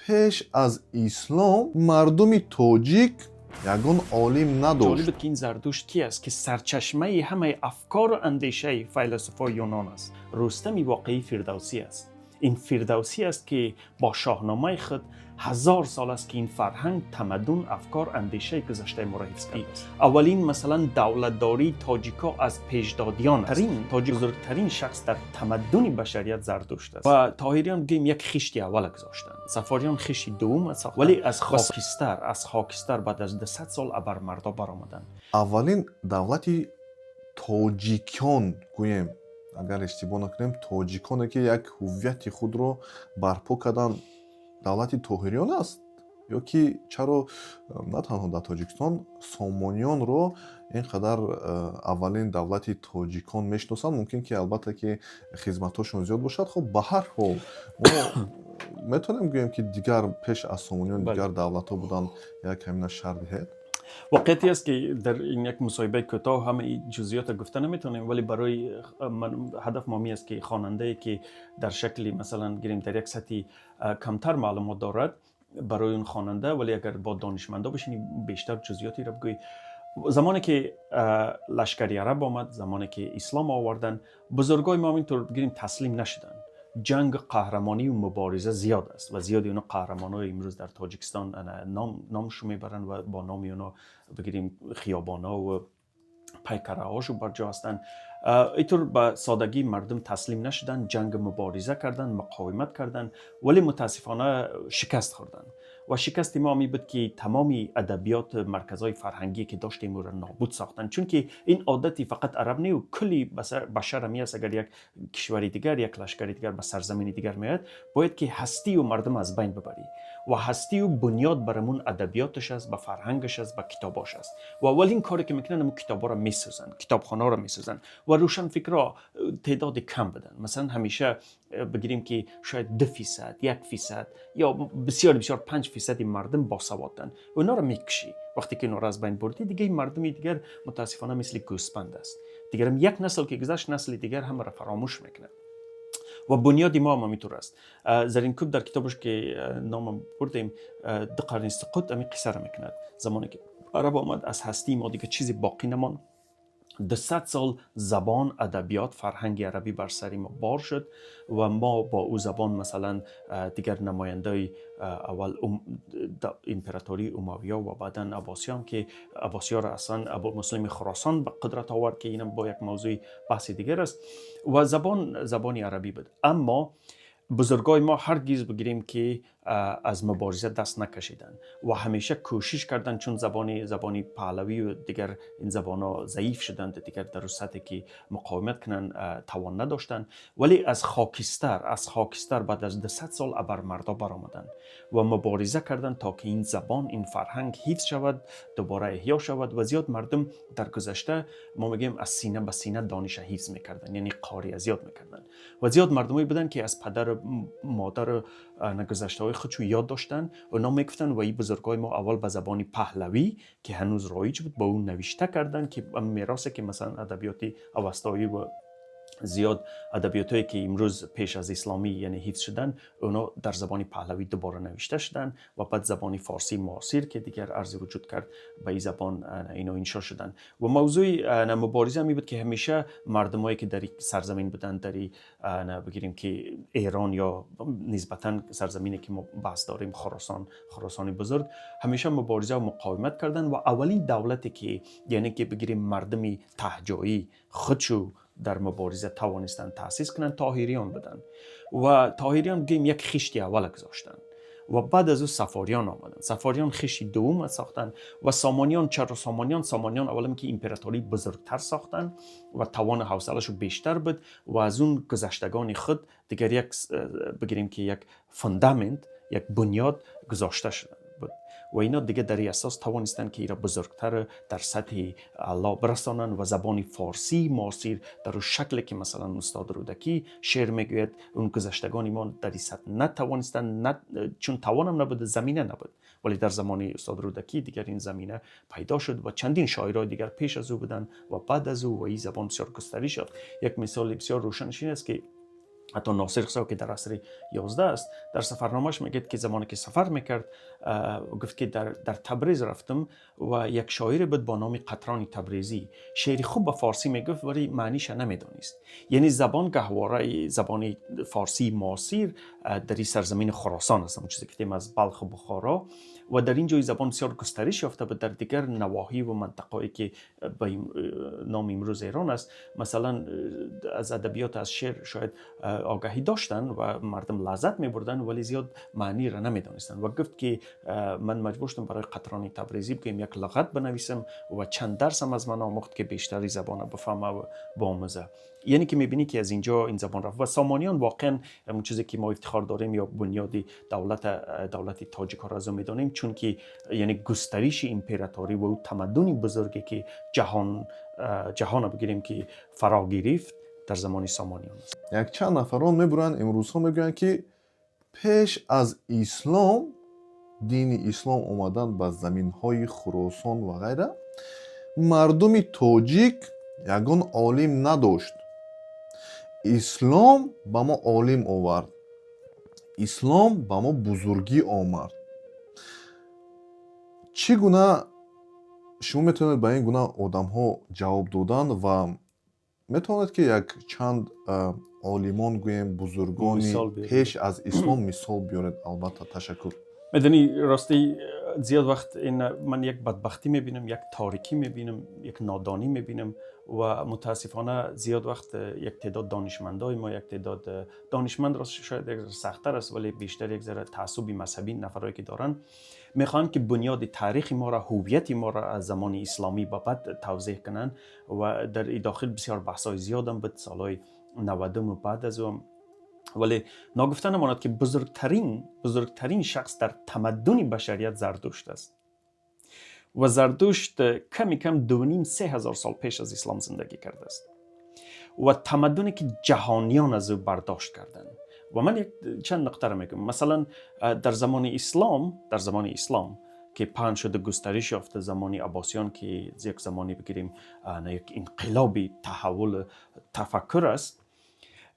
Пеш аз ислом мардуми тоҷик ягон олим надошт. Ҷолиб буд, ки ин Зардушт ки аст, ки сарчашмаи ҳамаи афкору андешаи файласуфои Юнон аст. Рустами воқеӣ Фирдавсӣ аст. Ин Фирдавсӣ аст, ки бо Шоҳномаи худ 1000 сол аст, ки ин фарҳанг, тамаддун, афкор, андешаи гузаштаи моро ҳифз кардааст. Аввалин, масалан, давлатдории тоҷикҳо аз пешдодиён аст. Тоҷик бузургтарин шахс дар тамаддуни башарият Зардушт аст. Ва Тоҳириён, гӯем, як хишти аввала гузоштанд, Сафориён хишти дуввум сохтанд, вале аз хокистар баъд аз 200 сол абармардо баромаданд. Аввалин давлати тоҷикон, гӯем, агар иштибоҳ накунем, тоҷиконе ки як ҳуввияти худро барпо карданд, давлати Тоҳириён аст. Ё ки чаро на танҳо дар Тоҷикистон Сомониёнро ин қадар аввалин давлати тоҷикон мешиносанд? Мумкин ки, албатта, ки хизматҳошон зиёд бошад. Хуб, ба ҳар ҳол, мо метавонем гӯем, ки дигар пеш аз Сомониён дигар давлатҳо буданд. Як ҳамина шарҳ диҳед. Воқеияте аст, ки дар ин як мусоҳибаи кӯтоҳ ҳамаи ҷузъиётро гуфта наметавонем, вале барои ҳадаф мо аст, ки хонандае, ки дар шакли, масалан, гирем, дар як сатҳи камтар маълумот дорад, барои он хонанда, вале агар бо донишмандо бишинӣ, бештар ҷузъиётеро бигӯӣ. Замоне ки лашкари араб омад, замоне ки ислом оварданд, бузургои мо интур, бигирем, таслим нашуданд. Ҷанг, қаҳрамонию мубориза зиёд аст ва зиёди оно қаҳрамонҳои имрӯз дар Тоҷикистон номшо мебаранд ва бо номи оно, бигирем, хиёбонҳо ва пайкараҳошо барҷо ҳастанд. Интур ба содагӣ мардум таслим нашуданд, ҷанг, мубориза карданд, муқовимат карданд, вале мутаассифона шикаст хӯрданд. Ва шикасти мо ҳамин буд, ки тамоми адабиёт, марказҳои фарҳангие ки доштем, ӯро нобуд сохтанд, чунки ин одати фақат араб не, кулли башар ҳами аст. Агар як кишвари дигар, як лашкари дигар ба сарзамини дигар меояд, бояд ки ҳастию мардум аз байн бибарӣ. Ва ҳастию бунёд барамун адабиёташ аст, ба фарҳангаш аст, ба китобош аст. Ва аввалин коре ки мекунанд, ҳамун китобҳоро месӯзанд, китобхонаро месӯзанд. Ва рӯшанфикрҳо теъдоди кам буданд. Масалан, ҳамеша бигирем, ки шояд 2%, 1% ё бисёр бисёр 5 фисади мардум босаводанд. Онҳоро мекушӣ. Вақте ки онҳоро аз байн бурдӣ, дига мардуми дигар, мутаассифона, мисли гӯспанд аст. Дигарам як насл ки гузашт, насли дигар ҳамаро фаромӯш мекунад. Ва бунёди мо ҳам ҳаминтур аст. Заринкӯб дар китобаш, ки номам бурдем, «Ду қарни суқут», ҳамин қиссаро мекунад. Замоне ки араб омад, аз ҳастии мо дига чизе боқӣ намонд. 200 сол забон, адабиёт, фарҳанги арабӣ бар сари мо бор шуд ва мо бо ӯ забон, масалан, дигар намояндаи аввал императории Умавиё ва баъдан Аббосиём, ки Аббосиёро аслан Абумуслими Хуросон ба қудрат овард, ки инам бо як мавзӯи баҳси дигар аст. Ва забон забони арабӣ буд, аммо бузургои мо ҳаргиз, бигирем, ки аз мубориза даст накашиданд ва ҳамеша кӯшиш карданд, чун забони паҳлавию дигар ин забонҳо заиф шуданд, дигар дар сатҳе ки муқовимат кунанд, тавон надоштанд. Вале аз хокистар баъд аз 200 сол абармардо баромаданд ва мубориза карданд, то ки ин забон, ин фарҳанг ҳифз шавад, дубора эҳё шавад. Ва зиёд мардум дар гузашта, мо мегӯем, аз сина ба сина дониша ҳифз мекарданд, яъне қория зиёд мекарданд. Ва зиёд мардумое буданд, ки аз падару модару гузаштаҳои худшон ёд доштанд, оно мегуфтанд. Ва ин бузургои мо аввал ба забони паҳлавӣ, ки ҳанӯз роиҷ буд, ба ӯ навишта карданд, ки меросе ки, масалан, адабиёти авастоӣ ва зиёд адабиётҳое, ки имрӯз пеш аз исломӣ, яъне, ҳифз шуданд, онҳо дар забони паҳлавӣ дубора навишта шуданд ва баъд забони форсии муосир, ки дигар арзи вуҷуд кард, ба ин забон ино иншо шуданд. Ва мавзӯи мубориза ҳамин буд, ки ҳамеша мардумое, ки дар сарзамин буданд, дар, бигирем, ки Эрон ё нисбатан сарзамине, ки мо баҳс дорем, Хуросон, Хуросони бузург, ҳамеша мубориза ва муқовимат карданд. Ва аввалин давлате ки, яъне ки, бигирем, мардуми таҳҷоӣ худшу дар мубориза тавонистанд таъсис кунанд, Тоҳириён буданд. Ва Тоҳириён, гӯем, як хишти аввала гузоштанд ва баъд аз ӯ Сафориён омаданд. Сафориён хишти дуввум сохтанд. Ва Сомониён. Чаро Сомониён? Сомониён аввалан ки императории бузургтар сохтанд ва тавону ҳавсалашу бештар буд ва аз он гузаштагони худ дигар як, бигирем, ки як фундамент, як бунёд гузошта шуда буд ва ино дига дар ин асос тавонистанд, ки иро бузургтар дар сатҳи аъло бирасонанд. Ва забони форсии муосир дар он шакле, ки, масалан, устод Рӯдакӣ шеър мегӯяд, он гузаштагони мо дар ин сатҳ натавонистанд, чун тавонам набуд, замина набуд. Вале дар замони устод Рӯдакӣ дигар ин замина пайдо шуд ва чандин шоирои дигар пеш аз ӯ буданд ва баъд аз ӯ, ва ин забон бисёр густариш ёфт. Як мисоли бисёр рӯшанаш ин аст, ки Ҳатто Носир Хусрав, ки дар асри 11 аст, дар сафарномааш мегӯяд, ки замоне ки сафар мекард, гуфт ки дар Табриз рафтам ва як шоире буд бо номи Қатрони Табрезӣ, шеъри хуб ба форсӣ мегуфт, вале маъниша намедонист. Яъне забон, гаҳвораи забони форсии муосир дар ин сарзамини Хуросон аст, ҳамон чизе ки гуфтем, аз Балху Бухоро, ва дар ин ҷои забон бисёр густариш ёфта буд. Дар дигар навоҳӣ ва мантақаҳое ки ба номи имрӯз Эрон аст, масалан, аз адабиёт, аз шеър шояд огаҳӣ доштанд ва мардум лаззат мебурданд, вале зиёд маъниро намедонистанд. Ва гуфт ки ман маҷбур шудам барои Қатрони Табрезӣ бигӯем як луғат бинависам ва чанд дарсам аз ман омӯхт, ки бештари забона бифаҳма ва биомӯза. Яъне ки мебинӣ, ки аз инҷо ин забон рафт ва Сомониён воқеан ҳамон чизе ки мо ифтихор дорем ё бунёди давлати тоҷикҳоро аз ӯ медонем, чунки яъне густариши императорӣ ва ӯ тамаддуни бузурге, ки ҷаҳонро бигирем, ки фаро гирифт, дар замони Сомониён аст. Якчанд нафарон мебуранд, имрӯзҳо мегӯянд, ки пеш аз ислом, дини ислом омадан ба заминҳои Хуросон ва ғайра, мардуми тоҷик ягон олим надошт, ислом ба мо олим овард, ислом ба мо бузургӣ омад. Чӣ гуна шумо метавонед ба ин гуна одамҳо ҷавоб додан ва метавонед, ки як чанд олимон, гӯем, бузургони пеш аз ислом мисол биёред? Албатта, ташаккур. Медонӣ, ростӣ, зиёд вақт ин ман як бадбахтӣ мебинам, як торикӣ мебинам, як нодонӣ мебинам ва мутаассифона зиёд вақт як теъдод донишмандои мо, як теъдод донишманд рост шояд як сахттар аст, вале бештар як зара таассуби мазҳабӣ нафарое ки доранд, мехоҳанд, ки бунёди таърихи моро, ҳуввияти моро аз замони исломӣ ба баъд тавзеҳ кунанд. Ва дар и дохил бисёр баҳсҳои зиёдам буд солҳои 90-уму баъд аз ӯ. Вале ногуфта намонад, ки бузургтарин шахс дар тамаддуни башарият Зардушт аст ва Зардушт ками кам 2,5-3 ҳазор сол пеш аз ислом зиндагӣ кардааст ва тамаддуне ки ҷаҳониён аз ӯ бардошт карданд. Ва ман як чанд нуқтаро мегӯям. Масалан, дар замони ислом ки паҳн шуда, густариш ёфта, замони Аббосиён, ки як замоне бигирем, як инқилоби таҳаввул тафаккур аст,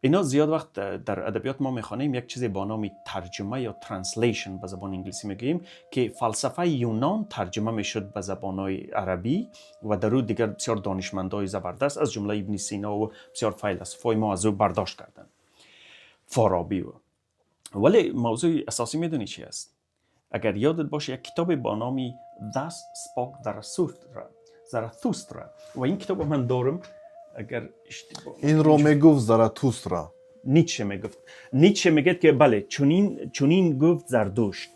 ино зиёд вақт дар адабиёт мо мехонем як чизе бо номи тарҷума ё translation, ба забони англисӣ мегӯем, ки фалсафаи Юнон тарҷума мешуд ба забонҳои арабӣ ва дар ӯ дигар бисёр донишмандои забардаст, аз ҷумла Ибни Сино ва бисёр файласуфҳои мо аз ӯ бардошт карданд, Форобӣ. Вале мавзӯи асосӣ медонӣ чи аст? Агар ёдат боше, як китобе бо номи Thus Spoke Zarathustra, ва ин китобро ман дорам, агар Инро мегуфт Заратустра. Ницше мегуфт. Ницше мегӯяд, ки бале, чунин гуфт Зардушт.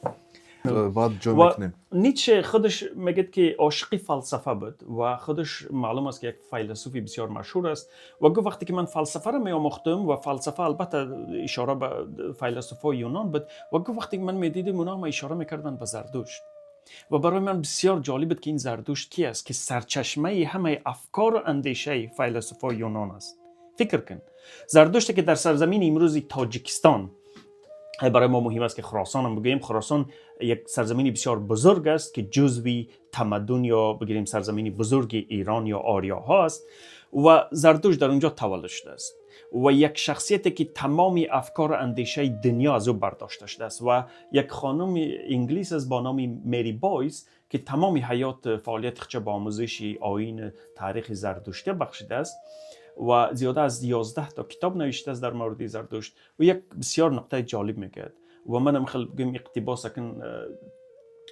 Баъд ҷой мекунем. Ницше худаш мегӯяд, ки ошиқи фалсафа буд ва худаш маълум аст, ки як файласуфи бисёр машҳур аст, ва гуфт: вақте ки ман фалсафаро меомӯхтам, ва фалсафа албатта ишора ба файласуфҳои Юнон буд, ва гуфт: вақте ки ман медидим, онҳо ҳама ишора мекарданд ба Зардушт ва барои ман бисёр ҷолиб буд, ки ин Зардушт ки аст, ки сарчашмаи ҳамаи афкору андешаи файласуфҳои Юнон аст. Фикр кун, Зардуште ки дар сарзамини имрӯзи Тоҷикистон, барои мо муҳим аст, ки Хуросонам бигӯем, Хуросон як сарзамини бисёр бузург аст, ки ҷузви тамаддун ё бигирем сарзамини бузурги Эрон ё ориёҳо аст, ва Зардушт дар унҷо таваллуд шудааст ва як шахсияте ки тамоми афкору андешаи дунё аз ӯ бардошта шудааст. Ва як хонуми инглис аст бо номи Мери Бойс, ки тамоми ҳаёт, фаъолияти худша ба омӯзиши оин, таърихи зардуштия бахшидааст ва зиёда аз 11 та китоб навиштааст дар мавриди Зардушт, ва як бисёр нуқтаи ҷолиб мегӯяд ва манам хел бигӯем, иқтибос акн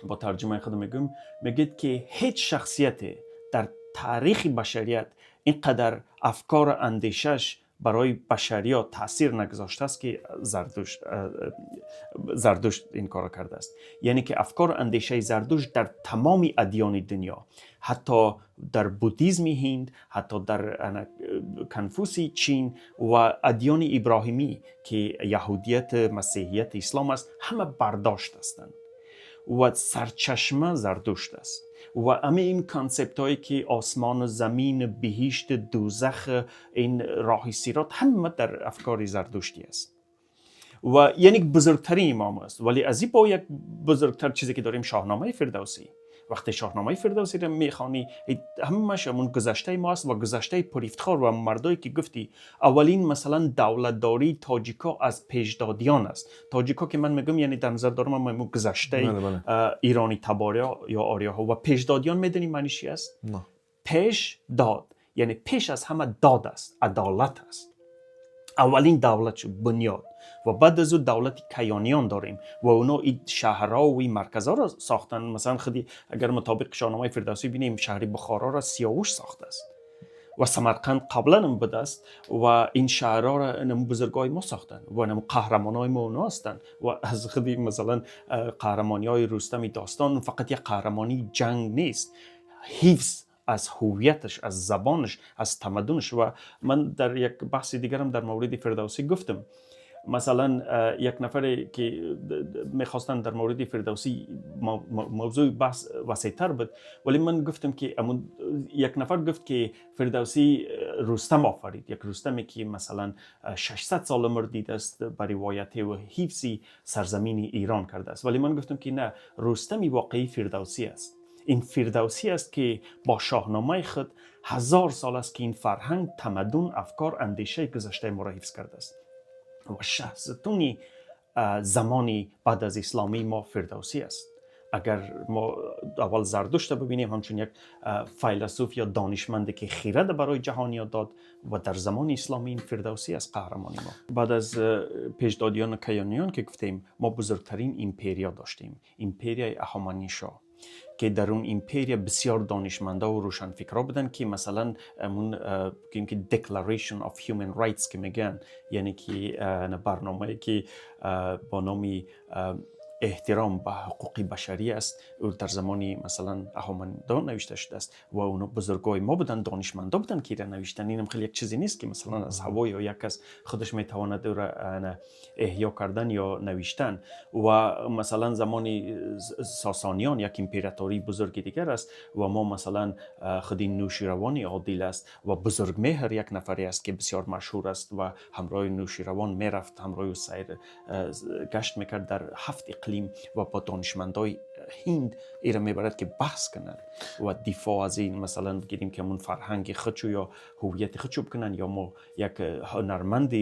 бо тарҷумаи худ мегӯям. Мегӯяд, ки ҳеҷ шахсияте дар таърихи башарият ин қадар афкору андешаш барои башарият таъсир нагузоштааст, ки Зардушт ин корро кардааст. Яъне ки афкору андешаи Зардушт дар тамоми адёни дунё, ҳатто дар буддизми Ҳинд, ҳатто дар Конфутсии Чин ва адёни иброҳимӣ, ки яҳудият, масеҳият, ислом аст, ҳама бардошт ҳастанд ва сарчашма Зардушт аст. Ва ҳамаи ин concept ҳое, ки осмону замин, биҳишт, дӯзах, ин роҳи сирот, ҳама дар афкори зардуштӣ аст. و یعنی بزرگترین امام است. ولی از این با یک بزرگتر چیزی که داریم، شاهنامه فردوسی. وقتی شاهنامه فردوسی رو میخوانی، همش همون گذشته ما است و گذشته پر افتخار و مردایی که گفتی، اولین مثلا دولتداری تاجیکا از پیشدادیان است. تاجیکا که من میگم، یعنی در نظر دارم همون گذشته بله بله. ایرانی تباریا یا آریاها. و پیشدادیان میدونی معنی چی است؟ نه. پیش داد، یعنی پیش از همه داد است، عدالت است. اولین دولت شد بنیاد و بعد از او دولت کیانیان داریم و اونا این شهرها و این مرکزها را ساختن. مثلا خودی اگر مطابق شاهنامه فردوسی بینیم، شهر بخارا را سیاوش ساخته است و سمرقند قبلا هم بوده است و این شهرها را نمو بزرگای ما ساختن و نمو قهرمانای ما اونا هستند. و از خودی مثلا قهرمانی های رستم داستان فقط یک قهرمانی جنگ نیست، حفظ از هویتش، از زبانش، از تمدنش. و من در یک بحث دیگرم در مورد فردوسی گفتم، مثلا یک نفر که میخواستن در مورد فردوسی، موضوع بحث وسیعتر بود، ولی من گفتم که یک نفر گفت که فردوسی رستم آفرید، یک رستمی که مثلا 600 سال عمر دیده است بر روایت و حفظ سرزمین ایران کرده است. ولی من گفتم که نه، رستمی واقعی فردوسی است. این فردوسی است که با شاهنامه خود 1000 سال است که این فرهنگ، تمدن، افکار، اندیشه گذشته ما را حفظ کرده است و شهستونی زمانی بعد از اسلامی ما فردوسی است. اگر ما اول زردشت ببینیم، همچون یک فیلسوف یا دانشمند که خیرد برای جهانیان داد و در زمان اسلامی این فردوسی است قهرمان ما. بعد از پیشدادیان و کیانیان که گفتیم، ما بزرگترین ایمپریا داشتیم، ایمپریای اهامنشا، که در اون ایمپریا بسیار دانشمندا و روشنفکرا بودن که مثلا همون بگیم که Declaration of Human Rights که میگن، یعنی که برنامه که با نام احترام به حقوق بشری است، او در زمانی مثلا اهامنشیان نوشته شده است و اونا بزرگای ما بودن، دانشمندا بودن که را نوشتن. اینم خیلی یک چیزی نیست که مثلا از هوا یا یک کس خودش میتواند او را احیا کردن یا نوشتن. و مثلا زمان ساسانیان یک امپراتوری بزرگ دیگر است و ما مثلا خود نوشیروان عادل است و بزرگ مهر یک نفری است که بسیار مشهور است و همراه نوشیروان میرفت، همراه او سیر گشت میکرد در هفت اقلیم و با دانشمندای هند ایره میبرد که بحث کنند و دفاع از این مثلا بگیریم که همون فرهنگ خودشو یا هویت خودشو بکنن. یا ما یک هنرمند،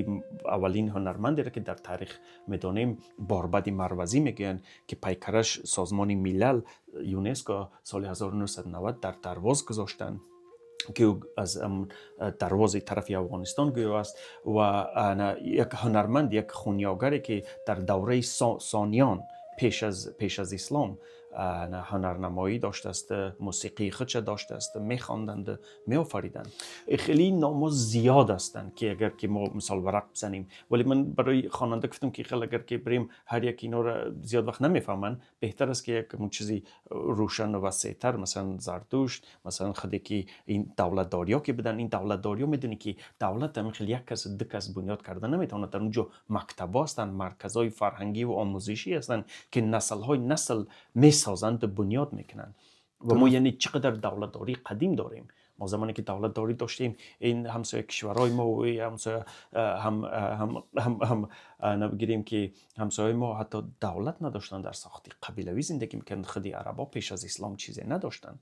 اولین هنرمندی را که در تاریخ میدانیم، باربد مروزی میگوین که پیکرش سازمان ملل، یونسکو، سال 1990 در درواز گذاشتن که او از درواز طرف افغانستان گویا است. و یک هنرمند، یک خونیاگری که در دوره سانیان پیش از اسلام هنرنمایی داشته است، موسیقی خودش داشته است، میخواندند، میآفریدند. خیلی نام‌ها زیاد هستند که اگر که ما مثال ورق بزنیم، ولی من برای خواننده گفتم که خیلی اگر که بریم هر یک اینا را زیاد وقت نمیفهمن. بهتر است که یک چیزی روشن و وسیعتر، مثلا زرتشت، مثلا خودی که این دولت داریا که بدن. این دولت داریا، میدونی که دولت هم خیلی یک کس، دو کس بنیاد کرده نمیتونه. در اونجا مکتب هستند، مرکزهای فرهنگی و آموزشی هستند که نسل های نسل میسازند و بنیاد میکنند. و ما یعنی چقدر دولتداری قدیم داریم. ما زمانی که دولت داری داشتیم، این همسایه کشورهای ما و همسایه هم هم هم هم نبگیریم که همسایه ما حتی دولت نداشتن، در ساخت قبیلوی زندگی میکردن. خودی عربا پیش از اسلام چیزی نداشتن.